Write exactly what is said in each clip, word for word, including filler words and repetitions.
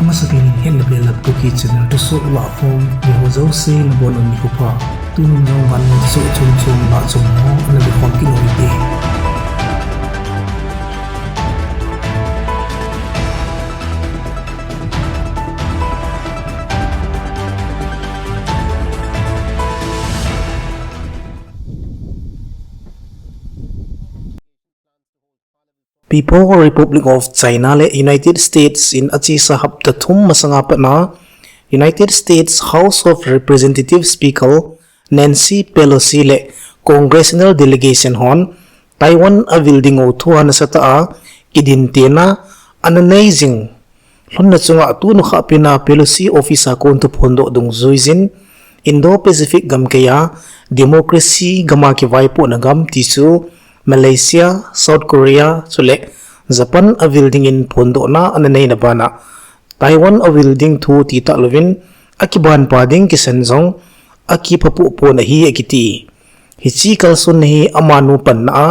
Amasapen in Hetna Belap Kuki channel thusoh lahkhom, miho jouse nabonun nikho pha. Tunin jong vannoi thusoh chomchom lahchom ho ana vekhom kit u hite. People Republic of China le United States in achesa hapta thum masanga patna United States House of Representatives Speaker Nancy Pelosi le congressional delegation hon Taiwan avil ding u thu a nasatah a kidintena ana nei jing lhonna chunga tunu khah pena Pelosi office a kon thu phondoh dungjuijin Indo-Pacific gamkaiya democracy gama kivaipohna gam tichu Malaysia, South Korea chule Japan avil dingin phondohna ana neina bana Taiwan avil ding thu titah louvin akibanpa ding kisan jong akiphapoh pon ahi akiti. Hiche kalsonna hi amanu panna a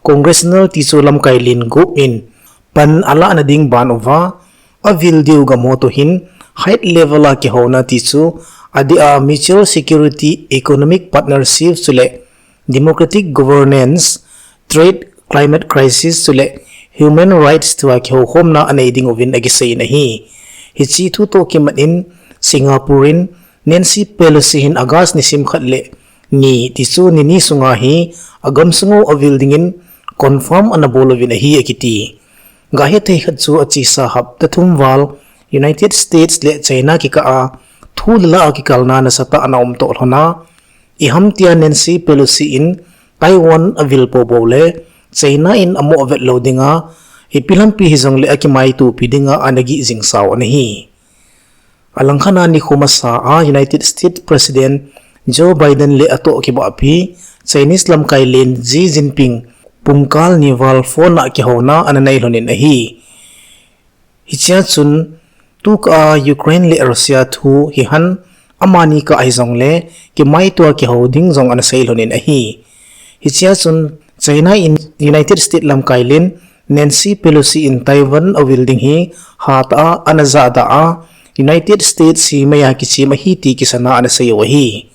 congressional tichu lamkai len gup in pan alahna ding ban uva avil diu gamho toh hin high level a kihouna tichu adeh a mutual security, economic partnership chule democratic governance, trade, climate crisis chule human rights tua kihoukhomna anei ding uvin akiseiyin ahi. Hiche thu toh kimat in Singapore in Nancy Pelosi hin August nisim khat le ni tichu nini sunga hi agamsung u avil dingin confirm ana bol uvin ahi akiti. Gahethei khat chu achesa hapta thum val United States le China kikah a thu le la a kikalna nasatah ana umtoh lhona iham tia Nancy Pelosi in Taiwan avil popo le China in amoh vet lou dinga ipi lampi hijongle akimaitopi dinga ana gih jing sao ana hi. Alangkhat a nikho masa a United States President Joe Biden le atoh kibahpi Chinese lamkai len Xi Jinping pungkal ni val phone a kihouna ana nei lhonin ahi. Hichea chun tukah a Ukraine le Russia thu hihen amani kah hijongle kimaitoa kihou ding jong ana sei lhonin ahi. Hichea chun China in United States lamkai len Nancy Pelosi in Taiwan avil ding hi hatah a ana jahda a United States hi meiya kichem ahi ti kisana ana sei u ahi.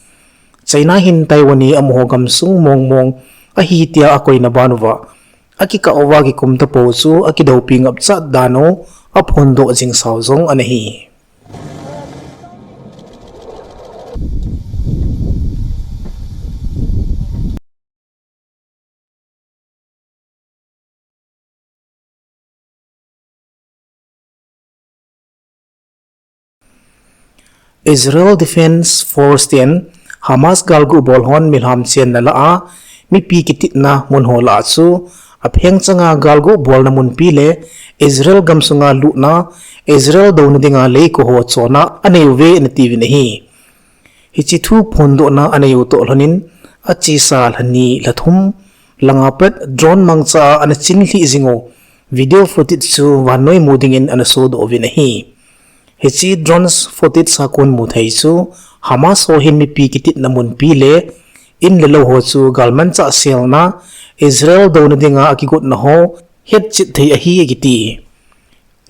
China hin Taiwan hi amaho gamsung mongmong ahi tia akoina ban uva akikah uva kikum tapou chu akidoupi ngapchat dan u aphondoh jing sao jong ana hi. Israel Defense Force ten Hamas galgu bol hon milham chenna lah a mipi kititna mun ho lah a chu apheng changa galgu bolna munpi le Israel gamsunga lutna Israel douna dinga leiko ho chonna anei uve nati uvin ahi. Hiche thu phondohna anei u toh lhonin achesa lhani lhathum langa pat drone mangcha a ana chinlhih jing u video footage chu vannoi mu dingin ana sodoh uvin ahi. Hiche drones footage a kon mu thei chu Hamas ho hin mipi kititna munpi le in le lou ho chu galmanchah selna Israel douna dinga akigotna ho hetchet thei ahi akiti.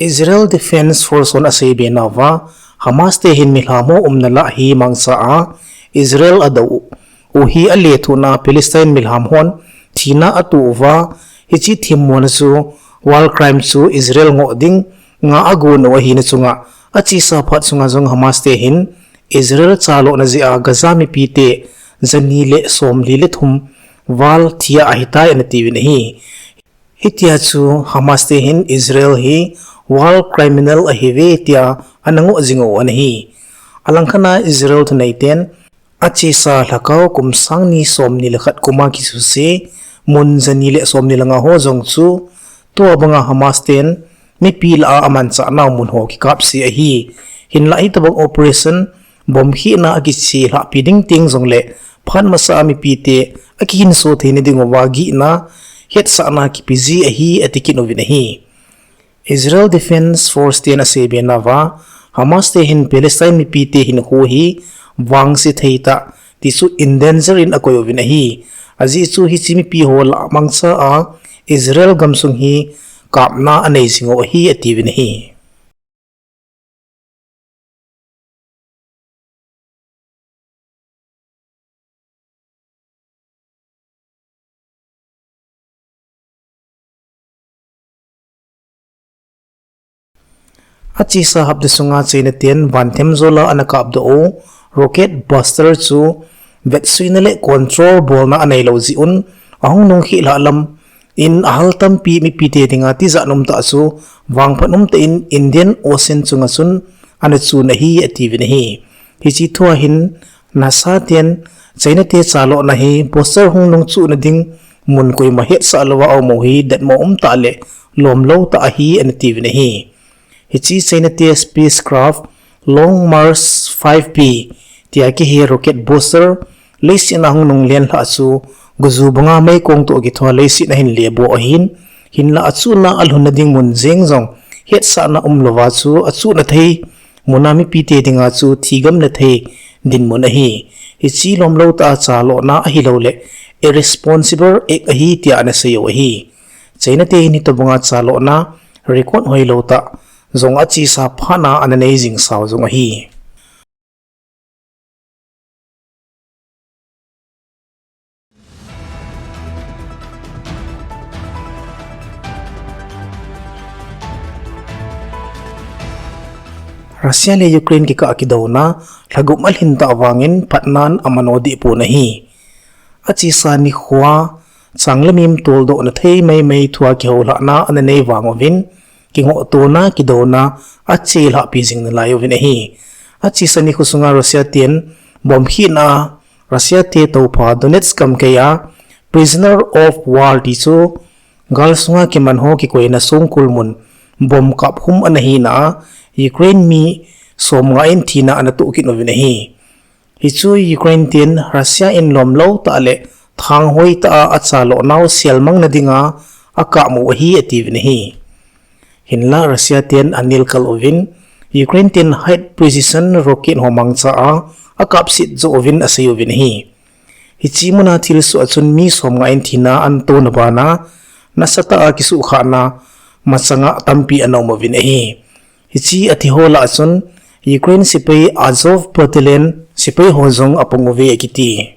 Israel Defense Force hon aseibe nauva Hamas te hin milham ho umna lah hi mangcha a Israel adou u hi alethuhna Palestine milham hon thina atoh uva hiche themmona chu war crime chu Israel ngoh ding nga agon u ahina chunga achesa phat sunga jong Hamas te hin Israel chalona jeh a Gaza mipi te jani le somli le thum val thi a ahitai anati uvin ahi. Hitia chu Hamas te hin Israel hi war criminal ahiuve tia ana ngoh jing u ana hi. Alangkhat a Israel thuneiten achesa lhakao kum sang ni somni le khat kuma kisuse mun jani le somni le nga ho jong chu tua banga Hamas ten mipi lah a amanchah nau mun ho kikapse ahi. Hinlah hitobang operation bomb khehna akiche lhahpi ding teng jongle phat masa a mipi te akihinso theina dinguva gihna hetsahna kipeji ahi ati kit uvin ahi. Israel Defense Force ten aseibe nauva Hamas te hin Palestine mipi te hinkho hi vangse thei tah tichu in danger in akoi uvin ahi. Ajeh chu hiche mipi ho lah mangcha a Israel gamsung hi kapna anei jing u ahi ati uvin ahi. Achesa hapta sunga China ten vanthemjola ana kapdoh u rocket booster chu vetsuina le control bolna aneilou jeh un ahung nung khih lhah lam in ahal tampi mipite dinga tijat umtah chu vangphat umtah in Indian Ocean chunga chun ana chun ahi atiuvin ahi. Hiche thua hin NASA ten China te chalona hi booster hung nung chuhna ding mun koima hetsah louva aum u hi detmo umtah le lomlou tah ahi anatiuvin ahi. Hiche China te spacecraft Long March five B tia kihe rocket booster leiset a hung nung len lhah chu guju banga meikong toh kithua leiset a hin lebo ahin, hinlah achuhna alhunna ding mun jeng jong hetsahna umlouva chu achuhna thei muna mipite dinga chu thigamna thei dinmun ahi. Hiche lomlou tah a chalona ahilouleh irresponsible act ahi tia ana seiu ahi. China te hin hitobanga chalona record hoilou tah jong achesa phatna ana nei jing sao jong ahi. Russia le Ukraine kikah kidouna lhagup alhin tah vangin phatnan amano dehpon ahi. Achesa nikhoa changlamim toldohna thei maimai thua kihoulhahna ana nei vang uvin, kingohtona kidouna achelhahpi jing nalai uvin ahi. Achesa nikho sunga Russia ten bomb khehna Russia te toupha Donetsk gamkai a prisoner of war ti chu gal sunga kiman ho kikoina songkul mun bomb kap khum ana hina a Ukraine mi somnga in thina ana tohkit uvin ahi. Hichu Ukraine ten Russia in lomlou tah le thanghoi tah a achalohnau selmangna dinga akapmu ahi atiuvin ahi. Hinlah Russia ten anelkal uvin Ukraine ten high precision rocket ho mangcha a akapset joh uvin aseiuvin ahi. Hiche muna thilsoh a chun mi somnga in thina ana touna bana nasatah a kisuhkhahna machanga tampi ana um uvin ahi. Hiche athiho lah a chun Ukraine sepai Azov Battalion sepai ho jong apang uve akiti.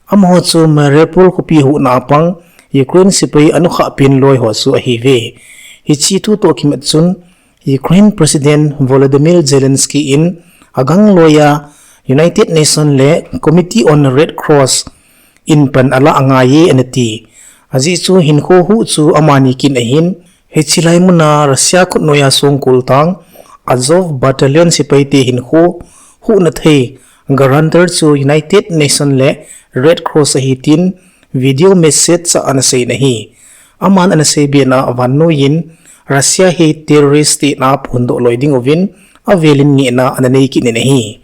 Amaho chu Mariupol khopi huhna a pang Ukraine sepai anukhah pen loi ho chu ahiuve. Hiche thu toh kimat chun Ukraine President Volodymyr Zelensky in agang loiya United Nations le Committee on Red Cross in pan alah angaiye anati. Ajeh chu hinkho huh chu amani kin ahin, hiche lai muna Russia khutnoiya songkul tang Azov Battalion sepaite hinkho huhna thei guarantor chu United Nations le Red Cross ahi tin video message a ana seiyin ahi. Aman ana seibena vannoiyin Russia hi terrorist state a phondoh loi dinguvin avelin ngehna ana neikit in ahi.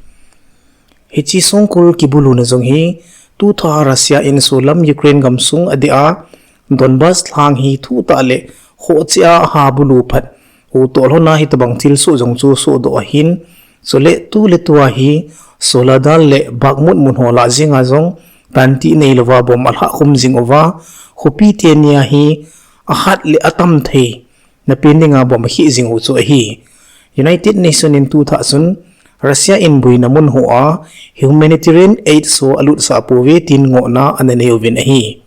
Hiche songkul kibuluna jong hi tutha Russia in solam Ukraine gamsung adeh a Donbas lhang hi thuhtah le khohcheh a aha bulu phat u toh lhona hitobang thilsoh jong chu sohdoh ahin, chule tuletua hi Soledar le Bakhmut mun ho lah jenga jong tantih neilouva bomb alhah khum jing uva, khopi tenia hi ahat le atam thei na pen dinga bomb akheh jing u chu ahi. United Nations in tutha chun Russia in boina mun hoa humanitarian aid chu alutsah pouve tin ngohna ana neiuvin ahi.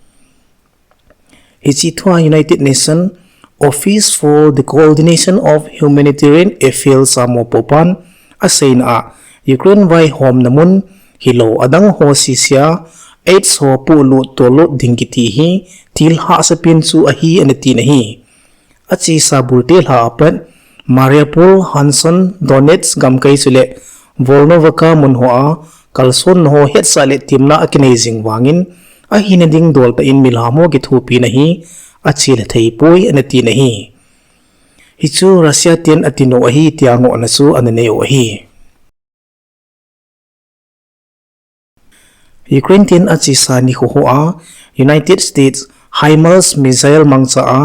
Hiche thua United Nations Office for the Coordination of Humanitarian Affairs a mopopan aseina a Ukraine vaihomna mun hilou adang ho sesea aid chu polut tolut ding kiti hi thil hahsa pen chu ahi anatin ahi. Achesa bulte lha apat Mariupol, Kherson, Donetsk gamkai chule Volnovakha mun hoa kalsonna ho hetsah le temna akinei jing vangin ahina ding dol tah in milham ho kithopina hi achelha theipoi anatin ahi. Hichu Russia ten atinu ahi tia ngohna chu ana neiu ahi. Ukraine ten achesa nikho hoa United States HIMARS missile mangcha a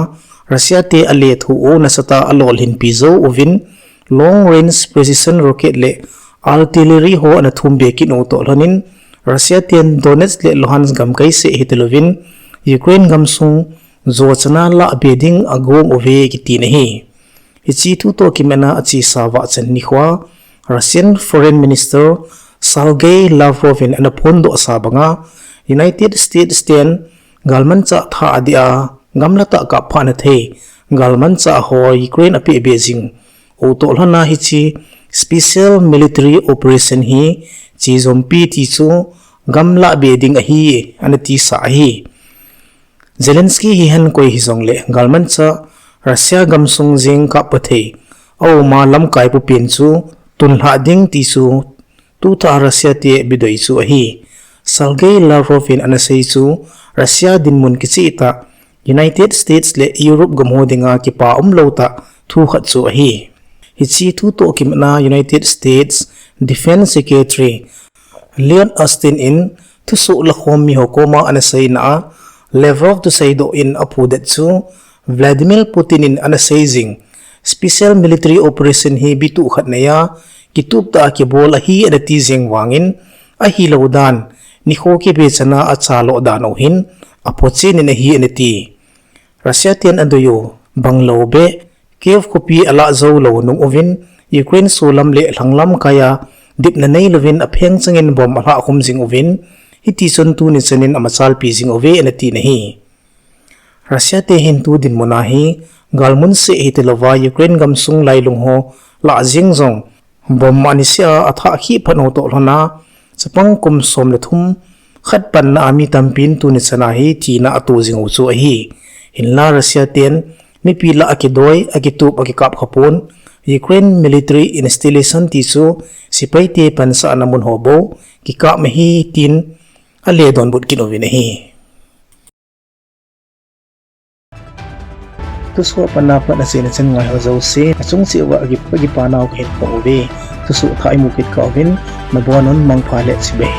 Russia te alethuh u nasatah a alolhinpi jou uvin, long range precision rocket le artillery ho ana thumbe kit u toh lhonin, Russia ten Donetsk le Luhansk gamkai seh hitilouvin Ukraine gamsung jochana lahbe ding agong uve kitin ahi. Hiche thu toh kimatna achesa vahchan nikhoa Russian Foreign Minister Sergei Lavrov in ana phondohsa banga United States ten galmanchah thah adeh a gamlatah kapphahna thei galmanchah ho Ukraine apehbe jing Utoh lhona hiche special military operation hi chejompi ti chu gamlah be ding ahi, ana tisa ahi. Zelensky hihen koi hijongle galmanchah Russia gamsung jeng kap pathei auma lamkai pupen chu tunlhah ding ti chu tutah Russia te bidoi chu ahi. Sergei Lavrov in ana sei chu Russia dinmun kichehtah United States le Europe gam ho dinga kipa umlou tah thu khat chu ahi. Hiche thu toh kimatna United States Defense Secretary Lloyd Austin in thusoh lakhom mi ho koma ana seina a, Lavrov thuseidoh in aphudet chu Vladimir Putin in ana sei jing, special military operation hi bituh khat neiya kitup tah a kibol ahi ana ti jeng vangin, ahilou dan nikho kibe chana achalo dan u hin aphochen in ahi ana ti. Russia ten adoi u banglou be Kiev khopi alah joulou nung uvin, Ukraine solam le lhanglam kaiya dipna neilouvin apheng changin bomb alhah khum jing uvin, hitichun tuni chanin amachalpi jing uve ana tina ahi. Russia te hin tu dinmuna hi galmun seh hitilouva Ukraine gamsung lailung ho lah jeng jong bomb anisea athah khih phat u toh lhona chapang kum som le thum khat panna a mi tampin tuni chana hi thina ato jing u chu ahi. Hinla Russia ten mipi lah akidoi, akitup, akikap khapon, Ukraine military installation ti chu sepaite pansahna mun ho bou kikap ahi tin ale donbut kit uvin ahi. Thusoh apanna pat aseina chan ngaiho jouse achung cheh uva akipanau kahin phong uve. Thusoh thah imu kit kah uvin, nabonun mangpha le chibai.